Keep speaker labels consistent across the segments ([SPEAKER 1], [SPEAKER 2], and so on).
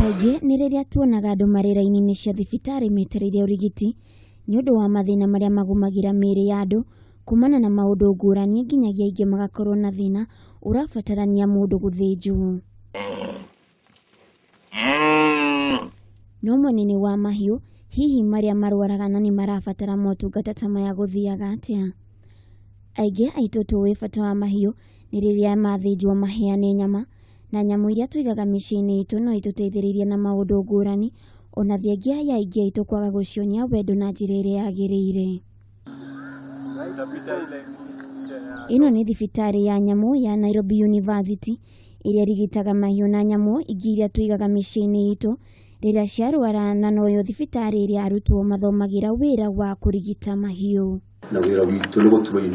[SPEAKER 1] Kaingĩ nĩ rĩrĩa tuonaga andũ marĩ raini-inĩ cia thibitarĩ metereire ũrigiti nĩ ũndũ wa mathĩna marĩa magũmagĩra mĩĩrĩ ya andũ kumana na maũndũ ngũrani nginyagia aingĩ magakorwo na thĩna ũrabatarania mũndũ gũthĩnjwo. No mwena-inĩ wa mahiũ, hihi marĩa marwaraga na nĩ marabatara motungata ta maya gũthiaga atĩa? Aingĩ aitũ tũĩ bata wa mahiũ nĩ rĩrĩa mathĩnjwo maheane nyama, na nyamũ iria tũigaga mĩciĩ-inĩ itũ no itũteithĩrĩrie na maũndũ ngũrani ona thengia ya aingĩ aitũ kwaga gũcionia wendo na njĩra ĩrĩa yagĩrĩire. Ĩno nĩ thibitarĩ ya nyamũ ya Nairobi University ĩrĩa ĩrigitaga mahiũ na nyamũ ingĩ iria tũigaga mĩciĩ-inĩ itũ rĩrĩa ciarwara, na noyo thibitarĩ ĩrĩa arutwo mathomagĩra wĩra wa kũrigita mahiũ.
[SPEAKER 2] Na wĩra witũ nĩ gũtrain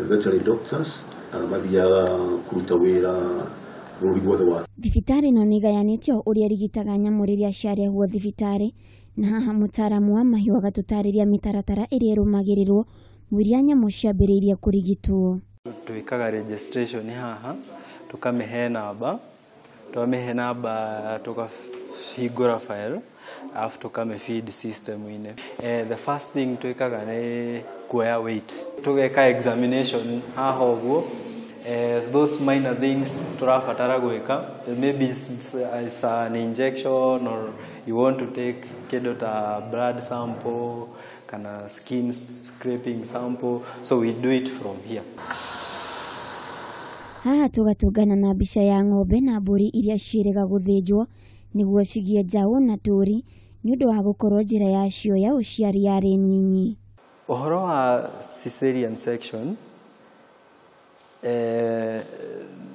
[SPEAKER 2] veterinary doctors arĩa mathiaga kũruta wĩra bũrũri guothe wa.
[SPEAKER 1] Thibitarĩ ĩno nĩ ĩgayanĩtio ũrĩa ĩrigitaga nyamũ rĩrĩa ciarehwo thibitarĩ, na haha mũtaaramu wa mahiũ agatũtarĩria mĩtaratara ĩrĩa ĩrũmagĩrĩrwo mũiria nyamũ ciambĩrĩirie kũrigitwo.
[SPEAKER 3] Twĩkaga registration haha, tũkamĩhe namba, twamĩhe namba tũkahingũra file, alafu tũkamĩ feed system-inĩ. The first thing twĩkaga nĩ kuoya weight, tũgeka examination haha ũguo. Those minor things tũrabatara gwĩka, maybe it's an injection or you want to take kĩndũ ta blood sample kana skin scraping sample, so we do it from here.
[SPEAKER 1] Haha tũgatũngana na mbica ya ng'ombe na mbũri iria ciĩrĩga gũthĩnjwo nĩguo cigĩe njaũ na tũri nĩ ũndũ wa gũkorwo njĩra yacio ya ũciari yarĩ nyinyi.
[SPEAKER 3] Ũhoro wa cesarean section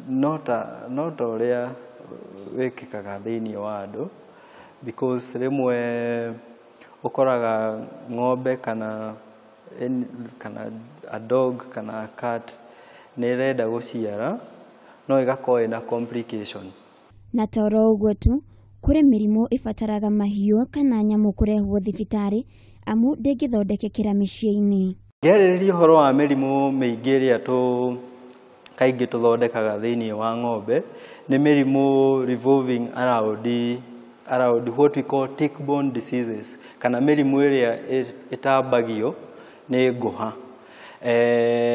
[SPEAKER 3] no ta ũrĩa wĩkĩkaga thĩinĩ wa andũ, because rĩmwe ũkoraga ng'ombe kana a dog kana a cat nĩ ĩrenda gũciara no ĩgakorwo ĩna complication.
[SPEAKER 1] Na toro ũguo tu, kũrĩ mĩrimũ ĩbataraga mahiũ kana nyamũ kũrehwo thibitarĩ amu ndĩngĩthondekekera mĩciĩ-inĩ.
[SPEAKER 3] Ngĩarĩrĩria ũhoro wa mĩrimũ mĩingĩ ĩrĩa kaingĩ tũthondekaga thĩinĩ wa ng'ombe, nĩ mĩrimũ revolving around what we call tick-borne diseases, kana mĩrimũ ĩrĩa ĩtambagio nĩ ngũha.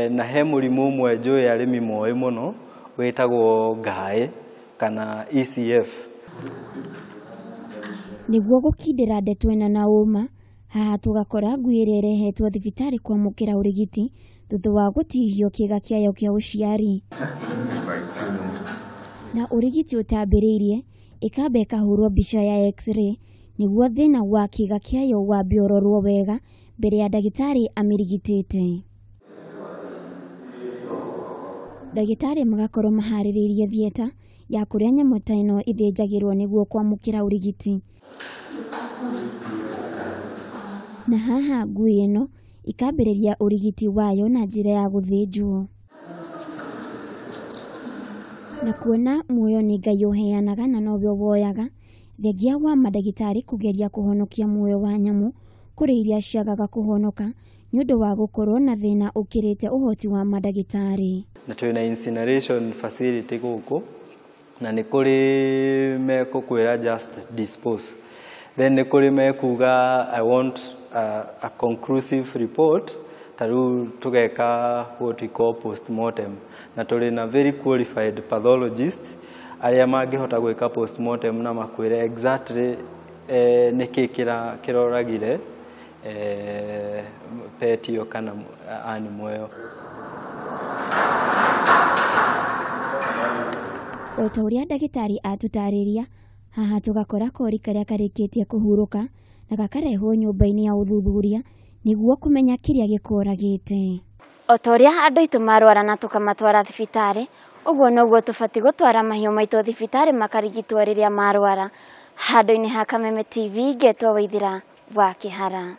[SPEAKER 3] Na he mũrimũ ũmwe njũĩ arĩmi moĩ mũno wĩtagwo ngaĩ kana ECF.
[SPEAKER 1] Nĩguo gũkindĩra ndeto ĩno na ũma, haha tũgakora ngui ĩrĩa ĩrehetwo thibitarĩ kwamũkĩra ũrigiti thutha wa gũtihio kĩĩga kĩayo kĩa ũciari. Na ũrigiti ũtambĩrĩirie, ĩkamba ĩkahũrwo mbica ya x-ray nĩguo thĩna wa kĩĩga kĩayo wambe ũrorwo wega mbere ya ndagĩtarĩ amĩrigitĩte. Ndagĩtarĩ magakorwo maharĩrĩirie theatre ya kũrĩa nyamũ ta ĩno ĩthĩnjagĩrwo nĩguo kwamũkĩra ũrigiti. Na haha ngui ĩno ikambĩrĩria ũrigiti wayo na njĩra ya gũthĩnjwo. Na kuona muoyo nĩ Ngai ũheanaga na nowe woyaga, thengia wa mandagĩtarĩ kũgeria kũhonokia muoyo wa nyamũ kũrĩ iria ciagaga kũhonoka nĩ ũndũ wa gũkorwo na thĩna ũkĩrĩte ũhoti wa mandagĩtarĩ.
[SPEAKER 3] Na twĩna incineration facility gũkũ, na nĩ kũrĩ mekũkwĩra just dispose, then nĩ kũrĩ mekuga I want a conclusive report, ta rĩu tũgeka what we call postmortem, na tũrĩ na very qualified pathologist arĩa mangĩhota gwĩka postmortem na makwĩre exactly nĩkĩ kĩroragire pet ĩyo kana animal ĩyo.
[SPEAKER 1] O ta ũrĩa ndagĩtarĩ atũtarĩria, haha tũgakora kori karĩa karĩkĩtie kũhurũka na gakarehwo nyũmba-inĩ ya ũthuthuria nĩguo kũmenya kĩrĩa gĩkoragĩte. O ta ũrĩa andũ aitũ marwara na tũkamatwara thibitarĩ, ũguo noguo tũbatiĩ gũtwara mahiũ maitũ thibitarĩ makarigitwo rĩrĩa marwara. Handũ-inĩ ha Kameme TV, ngetwo Waithĩra wa Kĩhara.